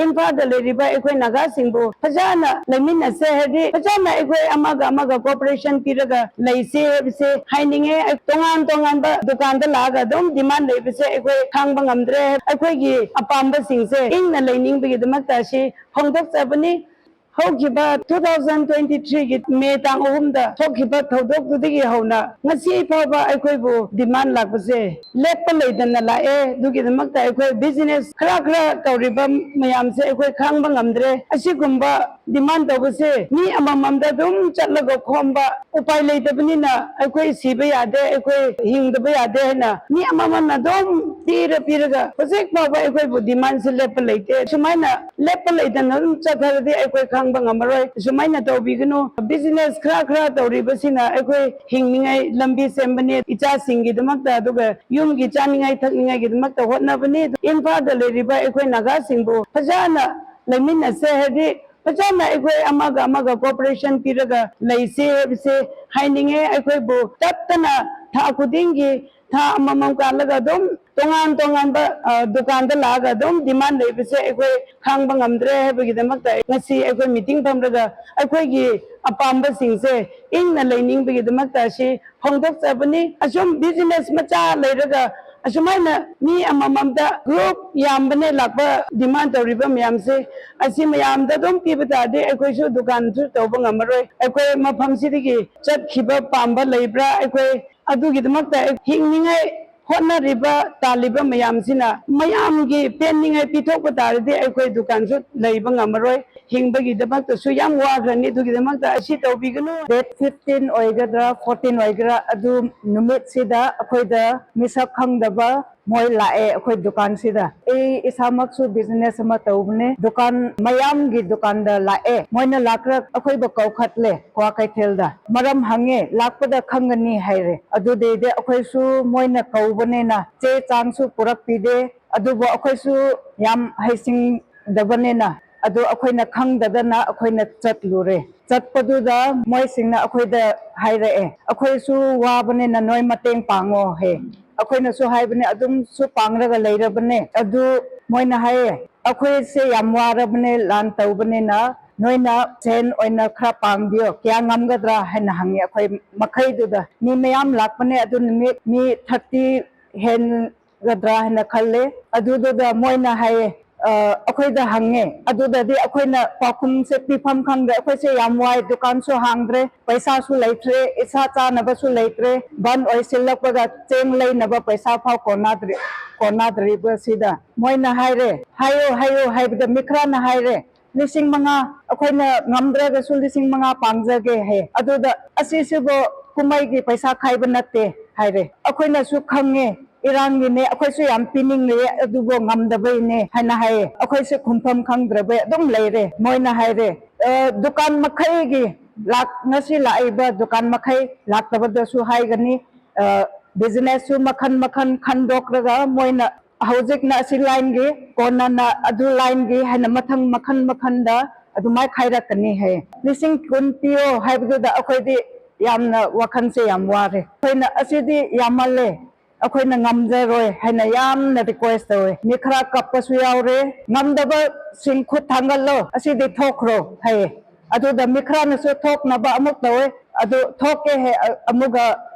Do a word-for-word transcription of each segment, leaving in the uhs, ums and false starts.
ꯏꯝꯐꯥꯜꯗ ꯂꯩꯔꯤꯕ ꯑꯩꯈꯣꯏ ꯅꯥꯒꯥꯁꯤꯡꯕꯨ ꯐꯖꯅ ꯂꯩꯃꯤꯟꯅꯁꯦ, ꯍꯥꯏꯗꯤ ꯐꯖꯅ ꯑꯩꯈꯣꯏ ꯑꯃꯒ ꯑꯃꯒ cooperation ꯄꯤꯔꯒ ꯂꯩꯁꯦ ꯍꯥꯏꯕꯁꯦ ꯍꯥꯏꯅꯤꯡꯉꯦ꯫ ꯇꯣꯉꯥꯟ ꯇꯣꯉꯥꯟꯕ ꯗꯨꯀꯥꯟꯗ ꯂꯥꯛꯑꯒ ꯑꯗꯨꯝ demand ꯂꯩꯕꯁꯦ ꯑꯩꯈꯣꯏ ꯈꯥꯡꯕ ꯉꯝꯗ꯭ꯔꯦ꯫ ꯑꯩꯈꯣꯏꯒꯤ ꯑꯄꯥꯝꯕꯁꯤꯡꯁꯦ ꯏꯪꯅ ꯂꯩꯅꯤꯡꯕꯒꯤꯗꯃꯛꯇ ꯑꯁꯤ ꯐꯣꯡꯗꯣꯛꯆꯕꯅꯤ꯫ ꯍꯧꯈꯤꯕ two thousand twenty three ꯒꯤ ꯃꯦ ꯇꯥꯡ ꯑꯍꯨꯝꯗ ꯊꯣꯛꯈꯤꯕ ꯊꯧꯗꯣꯛꯇꯨꯗꯒꯤ ꯍꯧꯅ ꯉꯁꯤ ꯐꯥꯎꯕ ꯑꯩꯈꯣꯏꯕꯨ demand ꯂꯥꯛꯄꯁꯦ ꯂꯦꯞꯄ ꯂꯩꯇꯅ ꯂꯥꯛꯑꯦ꯫ ꯑꯗꯨꯒꯤꯗꯃꯛꯇ ꯑꯩꯈꯣꯏ business ꯈꯔ ꯈꯔ ꯇꯧꯔꯤꯕ ꯃꯌꯥꯝꯁꯦ ꯑꯩꯈꯣꯏ ꯈꯥꯡꯕ ꯉꯝꯗ꯭ꯔꯦ꯫ ꯑꯁꯤꯒꯨꯝꯕ demand ꯇꯧꯕꯁꯦ ꯃꯤ ꯑꯃꯃꯝꯗ ꯑꯗꯨꯝ ꯆꯠꯂꯒ ꯈꯣꯝꯕ ꯎꯄꯥꯏ ꯂꯩꯇꯕꯅꯤꯅ ꯑꯩꯈꯣꯏ ꯁꯤꯕ ꯌꯥꯗꯦ, ꯑꯩꯈꯣꯏ ꯍꯤꯡꯗꯕ ꯌꯥꯗꯦ ꯍꯥꯏꯅ ꯃꯤ ꯑꯃꯃꯝꯅ ꯑꯗꯨꯝ ꯄꯤꯔ ꯄꯤꯔꯒ ꯍꯧꯖꯤꯛ ꯐꯥꯎꯕ ꯑꯩꯈꯣꯏꯕꯨ demand ꯁꯦ ꯂꯦꯞꯄ ꯂꯩꯇꯦ꯫ ꯁꯨꯃꯥꯏꯅ ꯂꯦꯞꯄ ꯂꯩꯇꯅ ꯑꯗꯨꯝ ꯆꯠꯈ꯭ꯔꯗꯤ ꯑꯩꯈꯣꯏ ꯈꯥꯡꯕ ꯉꯝꯃꯔꯣꯏ꯫ ꯁꯨꯃꯥꯏꯅ ꯇꯧꯕꯤꯒꯅꯨ꯫ Business ꯈꯔ ꯈꯔ ꯇꯧꯔꯤꯕꯁꯤꯅ ꯑꯩꯈꯣꯏ ꯍꯤꯡꯅꯤꯡꯉꯥꯏ ꯂꯝꯕꯤ ꯁꯦꯝꯕꯅꯤ, ꯏꯆꯥꯁꯤꯡꯒꯤꯗꯃꯛꯇ ꯑꯗꯨꯒ ꯌꯨꯝꯒꯤ ꯆꯥꯅꯤꯡꯉꯥꯏ ꯊꯛꯅꯤꯡꯉꯥꯏꯒꯤꯗꯃꯛꯇ ꯍꯣꯠꯅꯕꯅꯤ꯫ ꯏꯝꯐꯥꯜꯗ ꯂꯩꯔꯤꯕ ꯑꯩꯈꯣꯏ ꯅꯥꯒꯥꯁꯤꯡꯕꯨ ꯐꯖꯅ ꯂꯩꯃꯤꯟꯅꯁꯦ ꯍꯥꯏꯗꯤ ꯐꯖꯅ ꯑꯩꯈꯣꯏ ꯑꯃꯒ ꯑꯃꯒ cooperation ꯄꯤꯔꯒ ꯂꯩꯁꯦ ꯍꯥꯏꯕꯁꯦ ꯍꯥꯏꯅꯤꯡꯉꯦ꯫ ꯑꯩꯈꯣꯏꯕꯨ ꯇꯠꯇꯅ ꯊꯥ ꯈꯨꯗꯤꯡꯒꯤ ꯊꯥ ꯑꯃꯃꯝ ꯀꯥꯜꯂꯒ ꯑꯗꯨꯝ ꯇꯣꯉꯥꯟ ꯇꯣꯉꯥꯟꯕ, ꯑ, ꯗꯨꯀꯥꯟꯗ ꯂꯥꯛꯑꯒ ꯑꯗꯨꯝ demand ꯂꯩꯕꯁꯦ ꯑꯩꯈꯣꯏ ꯈꯥꯡꯕ ꯉꯝꯗ꯭ꯔꯦ ꯍꯥꯏꯕꯒꯤꯗꯃꯛꯇ ꯉꯁꯤ ꯑꯩꯈꯣꯏ meeting ꯐꯝꯂꯒ ꯑꯩꯈꯣꯏꯒꯤ ꯑꯄꯥꯝꯕꯁꯤꯡꯁꯦ ꯏꯪꯅ ꯂꯩꯅꯤꯡꯕꯒꯤꯗꯃꯛꯇ ꯑꯁꯤ ꯐꯣꯡꯗꯣꯛꯆꯕꯅꯤ꯫ ꯑꯁꯨꯝ business ꯃꯆꯥ ꯂꯩꯔꯒ ꯑꯁꯨꯃꯥꯏꯅ ꯃꯤ ꯑꯃꯃꯝꯗ group ꯌꯥꯝꯕꯅꯦ ꯂꯥꯛꯄ demand ꯇꯧꯔꯤꯕ ꯃꯌꯥꯝꯁꯦ, ꯑꯁꯤ ꯃꯌꯥꯝꯗ ꯑꯗꯨꯝ ꯄꯤꯕ ꯇꯥꯔꯗꯤ ꯑꯩꯈꯣꯏꯁꯨ ꯗꯨꯀꯥꯟꯁꯨ ꯇꯧꯕ ꯉꯝꯃꯔꯣꯏ꯫ ꯑꯩꯈꯣꯏ ꯃꯐꯝꯁꯤꯗꯒꯤ ꯆꯠꯈꯤꯕ ꯄꯥꯝꯕ ꯂꯩꯕ꯭ꯔꯥ? ꯑꯩꯈꯣꯏ ꯑꯗꯨꯒꯤꯗꯃꯛꯇ ꯍꯤꯡꯅꯤꯡꯉꯥꯏ ꯍꯣꯠꯅꯔꯤꯕ, ꯇꯥꯜꯂꯤꯕ ꯃꯌꯥꯝꯁꯤꯅ ꯃꯌꯥꯝꯒꯤ ꯄꯦꯟꯅꯤꯡꯉꯥꯏ ꯄꯤꯊꯣꯛꯄ ꯇꯥꯔꯗꯤ ꯑꯩꯈꯣꯏ ꯗꯨꯀꯥꯟꯁꯨ ꯂꯩꯕ ꯉꯝꯃꯔꯣꯏ꯫ ꯍꯤꯡꯕꯒꯤꯗꯃꯛꯇꯁꯨ ꯌꯥꯝ ꯋꯥꯈ꯭ꯔꯅꯤ꯫ ꯑꯗꯨꯒꯤꯗꯃꯛꯇ ꯑꯁꯤ ꯇꯧꯕꯤꯒꯅꯨ꯫ Date fifteen ꯑꯣꯏꯒꯗ꯭ꯔꯥ, fourteen ꯑꯣꯏꯒꯦꯔꯥ, ꯑꯗꯨ ꯅꯨꯃꯤꯠꯁꯤꯗ ꯑꯩꯈꯣꯏꯗ ꯃꯤꯁꯛ ꯈꯪꯗꯕ ꯃꯣꯏ ꯂꯥꯛꯑꯦ ꯑꯩꯈꯣꯏ ꯗꯨꯀꯥꯟꯁꯤꯗ꯫ ꯑꯩ ꯏꯁꯥꯃꯛꯁꯨ business ꯑꯃ ꯇꯧꯕꯅꯦ꯫ ꯗꯨꯀꯥꯟ ꯃꯌꯥꯝꯒꯤ ꯗꯨꯀꯥꯟꯗ ꯂꯥꯛꯑꯦ꯫ ꯃꯣꯏꯅ ꯂꯥꯛꯂꯒ ꯑꯩꯈꯣꯏꯕꯨ ꯀꯧꯈꯠꯂꯦ ꯀ꯭ꯋꯥꯀꯩꯊꯦꯜꯗ꯫ ꯃꯔꯝ ꯍꯪꯉꯦ, ꯂꯥꯛꯄꯗ ꯈꯪꯒꯅꯤ ꯍꯥꯏꯔꯦ꯫ ꯑꯗꯨꯗꯩꯗꯤ ꯑꯩꯈꯣꯏꯁꯨ ꯃꯣꯏꯅ ꯀꯧꯕꯅꯤꯅ ꯆꯦ ꯆꯥꯡꯁꯨ ꯄꯨꯔꯛꯄꯤꯗꯦ꯫ ꯑꯗꯨꯕꯨ ꯑꯩꯈꯣꯏꯁꯨ ꯌꯥꯝ ꯍꯩꯁꯤꯡꯗꯕꯅꯤꯅ ꯑꯗꯨ ꯑꯩꯈꯣꯏꯅ ꯈꯪꯗꯗꯅ ꯑꯩꯈꯣꯏꯅ ꯆꯠꯂꯨꯔꯦ꯫ ꯆꯠꯄꯗꯨꯗ ꯃꯣꯏꯁꯤꯡꯅ ꯑꯩꯈꯣꯏꯗ ꯍꯥꯏꯔꯛꯑꯦ, "ꯑꯩꯈꯣꯏꯁꯨ ꯋꯥꯕꯅꯤꯅ ꯅꯣꯏ ꯃꯇꯦꯡ ꯄꯥꯡꯉꯣ" ꯍꯦ꯫ ꯑꯩꯈꯣꯏꯅꯁꯨ ꯍꯥꯏꯕꯅꯦ, "ꯑꯗꯨꯝꯁꯨ ꯄꯥꯡꯂꯒ ꯂꯩꯔꯕꯅꯦ, ꯑꯗꯨ ꯃꯣꯏꯅ ꯍꯥꯏꯌꯦ, "ꯑꯩꯈꯣꯏꯁꯦ ꯌꯥꯝ ꯋꯥꯔꯕꯅꯦ, ꯂꯥꯟ ꯇꯧꯕꯅꯤꯅ ꯅꯣꯏꯅ ꯁꯦꯟ ꯑꯣꯏꯅ ꯈꯔ ꯄꯥꯡꯕꯤꯌꯣ, ꯀꯌꯥ ꯉꯝꯒꯗ꯭ꯔꯥ?" ꯍꯥꯏꯅ ꯍꯪꯉꯦ꯫ ꯑꯩꯈꯣꯏ ꯃꯈꯩꯗꯨꯗ ꯃꯤ ꯃꯌꯥꯝ ꯂꯥꯛꯄꯅꯦ ꯑꯗꯨ ꯅꯨꯃꯤꯠ, ꯃꯤ ꯊꯥꯔꯇꯤ ꯍꯦꯟꯒꯗ꯭ꯔꯥ ꯍꯥꯏꯅ ꯈꯜꯂꯦ꯫ ꯑꯗꯨꯗꯨꯗ ꯃꯣꯏꯅ ꯍꯥꯏꯌꯦ, ꯑ, ꯑꯩꯈꯣꯏꯗ ꯍꯪꯉꯦ꯫ ꯑꯗꯨꯗꯗꯤ ꯑꯩꯈꯣꯏꯅ ꯄꯥꯎꯈꯨꯝꯁꯦ ꯄꯤꯐꯝ ꯈꯪꯗ꯭ꯔꯦ꯫ "ꯑꯩꯈꯣꯏꯁꯦ ꯌꯥꯝ ꯋꯥꯏ, ꯗꯨꯀꯥꯟꯁꯨ ꯍꯥꯡꯗ꯭ꯔꯦ, ꯄꯩꯁꯥꯁꯨ ꯂꯩꯇ꯭ꯔꯦ, ꯏꯁꯥ ꯆꯥꯅꯕꯁꯨ ꯂꯩꯇ꯭ꯔꯦ, ꯕꯟ ꯑꯣꯏꯁꯤꯜꯂꯛꯄꯒ ꯆꯦꯡ ꯂꯩꯅꯕ ꯄꯩꯁꯥ ꯐꯥꯎ ꯀꯣꯟꯅꯗ꯭ꯔꯤ-, ꯀꯣꯟꯅꯗ꯭ꯔꯤꯕꯁꯤꯗ" ꯃꯣꯏꯅ ꯍꯥꯏꯔꯦ꯫ "ꯍꯥꯏꯌꯣ, ꯍꯥꯏꯌꯣ" ꯍꯥꯏꯕꯗ ꯃꯤ ꯈꯔꯅ ꯍꯥꯏꯔꯦ, "ꯂꯤꯁꯤꯡ ꯃꯉꯥ, ꯑꯩꯈꯣꯏꯅ ꯉꯝꯗ꯭ꯔꯒꯁꯨ ꯂꯤꯁꯤꯡ ꯃꯉꯥ ꯄꯥꯡꯖꯒꯦ" ꯍꯥꯏ꯫ ꯑꯗꯨꯗ "ꯑꯁꯤꯁꯤꯕꯨ ꯀꯨꯝꯍꯩꯒꯤ ꯄꯩꯁꯥ ꯈꯥꯏꯕ ꯅꯠꯇꯦ" ꯍꯥꯏꯔꯦ꯫ ꯑꯩꯈꯣꯏꯅꯁꯨ ꯈꯪꯉꯦ, ꯏꯔꯥꯡꯒꯤꯅꯦ, ꯑꯩꯈꯣꯏꯁꯨ ꯌꯥꯝ ꯄꯤꯅꯤꯡꯂꯦ, ꯑꯗꯨꯕꯨ ꯉꯝꯗꯕꯩꯅꯦ ꯍꯥꯏꯅ ꯍꯥꯏꯌꯦ꯫ ꯑꯩꯈꯣꯏꯁꯦ ꯈꯨꯝꯐꯝ ꯈꯪꯗ꯭ꯔꯕꯩ ꯑꯗꯨꯝ ꯂꯩꯔꯦ꯫ ꯃꯣꯏꯅ ꯍꯥꯏꯔꯦ, "ꯑ, ꯗꯨꯀꯥꯟ ꯃꯈꯩꯒꯤ ꯂꯥꯛ-, ꯉꯁꯤ ꯂꯥꯛꯏꯕ ꯗꯨꯀꯥꯟ ꯃꯈꯩ ꯂꯥꯛꯇꯕꯗꯁꯨ ꯍꯥꯏꯒꯅꯤ, ꯑ, ꯕꯤꯖꯤꯅꯦꯁꯁꯨ ꯃꯈꯟ ꯃꯈꯟ ꯈꯟꯗꯣꯛꯂꯒ ꯃꯣꯏꯅ ꯍꯧꯖꯤꯛꯅ ꯑꯁꯤ ꯂꯥꯏꯟꯒꯤ, ꯀꯣꯟꯅꯅ ꯑꯗꯨ ꯂꯥꯏꯟꯒꯤ" ꯍꯥꯏꯅ ꯃꯊꯪ ꯃꯈꯟ ꯃꯈꯟꯗ ꯑꯗꯨꯃꯥꯏꯅ ꯈꯥꯏꯔꯛꯀꯅꯤ ꯍꯥꯏꯌꯦ꯫ "ꯂꯤꯁꯤꯡ ꯀꯨꯟ ꯄꯤꯌꯣ" ꯍꯥꯏꯕꯗꯨꯗ ꯑꯩꯈꯣꯏꯗꯤ ꯌꯥꯝꯅ ꯋꯥꯈꯜꯁꯦ ꯌꯥꯝ ꯋꯥꯔꯦ꯫ ꯑꯩꯈꯣꯏꯅ "ꯑꯁꯤꯗꯤ ꯌꯥꯝꯃꯜꯂꯦ, ꯑꯩꯈꯣꯏꯅ ꯉꯝꯖꯔꯣꯏ" ꯍꯥꯏꯅ ꯌꯥꯝꯅ ꯔꯤꯀ꯭ꯋꯦꯁ ꯇꯧꯋꯦ꯫ ꯃꯤ ꯈꯔ ꯀꯞꯄꯁꯨ ꯌꯥꯎꯔꯦ, "ꯉꯝꯗꯕꯁꯤꯡ ꯈꯨꯠ ꯊꯥꯡꯒꯠꯂꯣ, ꯑꯁꯤꯗꯤ ꯊꯣꯛꯈ꯭ꯔꯣ" ꯍꯥꯏꯌꯦ꯫ ꯑꯗꯨꯗ ꯃꯤ ꯈꯔꯅꯁꯨ ꯊꯣꯛꯅꯕ ꯑꯃꯨꯛ ꯇꯧꯋꯦ, ꯑꯗꯨ ꯊꯣꯛꯀꯦ ꯍꯥꯏ-, ꯑ-, ꯑꯃꯨꯛꯀ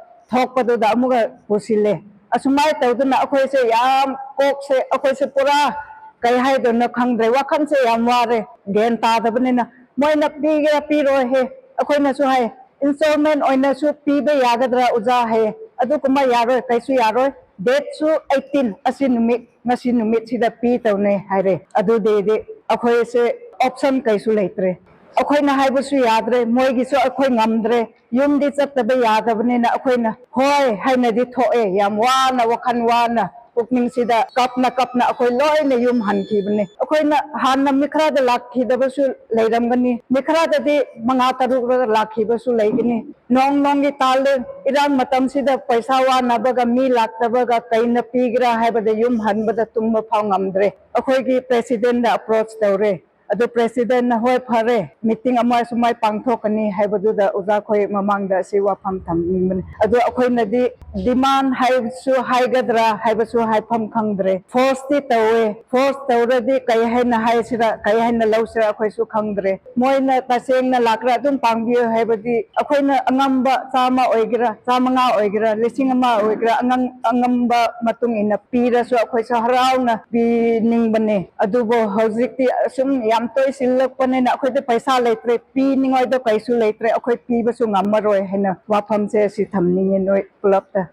ꯊꯣꯛꯄꯗꯨꯗ ꯑꯃꯨꯛꯀ ꯄꯨꯁꯤꯜꯂꯦ꯫ ꯑꯁꯨꯃꯥꯏꯅ ꯇꯧꯗꯅ ꯑꯩꯈꯣꯏꯁꯦ ꯌꯥꯝ ꯀꯣꯛꯁꯦ, ꯑꯩꯈꯣꯏꯁꯦ ꯄꯨꯔꯥ ꯀꯩ ꯍꯥꯏꯗꯣꯏꯅꯣ ꯈꯪꯗ꯭ꯔꯦ, ꯋꯥꯈꯜꯁꯦ ꯌꯥꯝ ꯋꯥꯔꯦ꯫ ꯒ꯭ꯌꯥꯟ ꯇꯥꯗꯕꯅꯤꯅ ꯃꯣꯏꯅ "ꯄꯤꯒꯦꯔꯥ ꯄꯤꯔꯣꯏ" ꯍꯦ, ꯑꯩꯈꯣꯏꯅꯁꯨ ꯍꯥꯏ, "ꯏꯟꯁꯇꯣꯜꯃꯦꯟ ꯑꯣꯏꯅꯁꯨ ꯄꯤꯕ ꯌꯥꯒꯗ꯭ꯔꯥ ꯑꯣꯖꯥ?" ꯍꯥꯏꯌꯦ꯫ "ꯑꯗꯨꯒꯨꯝꯕ ꯌꯥꯔꯣꯏ, ꯀꯩꯁꯨ ꯌꯥꯔꯣꯏ, ꯗꯦꯠꯁꯨ ꯑꯩꯠꯇꯤꯟ ꯑꯁꯤ ꯅꯨꯃꯤꯠ, ꯉꯁꯤ ꯅꯨꯃꯤꯠꯁꯤꯗ ꯄꯤ ꯇꯧꯅꯦ" ꯍꯥꯏꯔꯦ꯫ ꯑꯗꯨꯗꯩꯗꯤ ꯑꯩꯈꯣꯏꯁꯦ ꯑꯣꯞꯁꯟ ꯀꯩꯁꯨ ꯂꯩꯇ꯭ꯔꯦ꯫ ꯑꯩꯈꯣꯏꯅ ꯍꯥꯏꯕꯁꯨ ꯌꯥꯗ꯭ꯔꯦ, ꯃꯣꯏꯒꯤꯁꯨ ꯑꯩꯈꯣꯏ ꯉꯝꯗ꯭ꯔꯦ꯫ ꯌꯨꯝꯗꯤ ꯆꯠꯇꯕ ꯌꯥꯗꯕꯅꯤꯅ ꯑꯩꯈꯣꯏꯅ ꯍꯣꯏ ꯍꯥꯏꯅꯗꯤ ꯊꯣꯛꯑꯦ꯫ ꯌꯥꯝ ꯋꯥꯅ, ꯋꯥꯈꯜ ꯋꯥꯅ, ꯄꯨꯛꯅꯤꯡꯁꯤꯗ ꯀꯞꯅ ꯀꯞꯅ ꯑꯩꯈꯣꯏ ꯂꯣꯏꯅ ꯌꯨꯝ ꯍꯟꯈꯤꯕꯅꯦ꯫ ꯑꯩꯈꯣꯏꯅ ꯍꯥꯟꯅ ꯃꯤ ꯈꯔꯗ ꯂꯥꯛꯈꯤꯗꯕꯁꯨ ꯂꯩꯔꯝꯒꯅꯤ, ꯃꯤ ꯈꯔꯗꯗꯤ ꯃꯉꯥ ꯇꯔꯨꯛ ꯂꯥꯛꯈꯤꯕꯁꯨ ꯂꯩꯒꯅꯤ꯫ ꯅꯣꯡ ꯅꯣꯡꯒꯤ ꯇꯥꯜꯂꯦ꯫ ꯏꯔꯥꯡ ꯃꯇꯝꯁꯤꯗ ꯄꯩꯁꯥ ꯋꯥꯅꯕꯒ ꯃꯤ ꯂꯥꯛꯇꯕꯒ ꯀꯩꯅ ꯄꯤꯒꯦꯔꯥ ꯍꯥꯏꯕꯗ ꯌꯨꯝ ꯍꯟꯕꯗ ꯇꯨꯝꯕ ꯐꯥꯎ ꯉꯝꯗ꯭ꯔꯦ꯫ ꯑꯩꯈꯣꯏꯒꯤ ꯄ꯭ꯔꯦꯁꯤꯗꯦꯟꯗ ꯑꯦꯄ꯭ꯔꯣꯆ ꯇꯧꯔꯦ꯫ ꯑꯗꯨ presidentꯅ "ꯍꯣꯏ, ꯐꯔꯦ, meeting ꯑꯃ ꯁꯨꯃꯥꯏ ꯄꯥꯡꯊꯣꯛꯀꯅꯤ" ꯍꯥꯏꯕꯗꯨꯗ ꯑꯣꯖꯥꯈꯣꯏ ꯃꯃꯥꯡꯗ ꯑꯁꯤ ꯋꯥꯐꯝ ꯊꯝꯅꯤꯡꯕꯅꯤ꯫ ꯑꯗꯨ ꯑꯩꯈꯣꯏꯅꯗꯤ demand ꯍꯥꯏꯕꯁꯨ ꯍꯥꯏꯒꯗ꯭ꯔꯥ ꯍꯥꯏꯕꯁꯨ ꯍꯥꯏꯐꯝ ꯈꯪꯗ꯭ꯔꯦ꯫ Forceꯇꯤ ꯇꯧꯋꯦ꯫ Force ꯇꯧꯔꯗꯤ ꯀꯩ ꯍꯥꯏꯅ ꯍꯥꯏꯁꯤꯔꯥ, ꯀꯩ ꯍꯥꯏꯅ ꯂꯧꯁꯤꯔꯥ ꯑꯩꯈꯣꯏꯁꯨ ꯈꯪꯗ꯭ꯔꯦ꯫ ꯃꯣꯏꯅ ꯇꯁꯦꯡꯅ ꯂꯥꯛꯂ ꯑꯗꯨꯝ ꯄꯥꯡꯕꯤꯌꯨ ꯍꯥꯏꯕꯗꯤ ꯑꯩꯈꯣꯏꯅ ꯑꯉꯝꯕ ꯆꯥꯝꯃ ꯑꯣꯏꯒꯦꯔꯥ, ꯆꯥꯝꯃꯉꯥ ꯑꯣꯏꯒꯦꯔꯥ, ꯂꯤꯁꯤꯡ ꯑꯃ ꯑꯣꯏꯒꯦꯔꯥ, ꯑꯉꯝ-, ꯑꯉꯝꯕ ꯃꯇꯨꯡ ꯏꯟꯅ ꯄꯤꯔꯁꯨ ꯑꯩꯈꯣꯏꯁꯨ ꯍꯔꯥꯎꯅ ꯄꯤꯅꯤꯡꯕꯅꯦ꯫ ꯑꯗꯨꯕꯨ ꯍꯧꯖꯤꯛꯇꯤ ꯑꯁꯨꯝ ꯌꯥꯝ ꯇꯣꯏꯁꯤꯜꯂꯛꯄꯅꯤꯅ ꯑꯩꯈꯣꯏꯗ ꯄꯩꯁꯥ ꯂꯩꯇ꯭ꯔꯦ, ꯄꯤꯅꯤꯡꯉꯥꯏꯗꯣ ꯀꯩꯁꯨ ꯂꯩꯇ꯭ꯔꯦ, ꯑꯩꯈꯣꯏ ꯄꯤꯕꯁꯨ ꯉꯝꯃꯔꯣꯏ ꯍꯥꯏꯅ ꯋꯥꯐꯝꯁꯦ ꯑꯁꯤ ꯊꯝꯅꯤꯡꯉꯦ ꯅꯣꯏ ꯄꯨꯂꯞꯇ꯫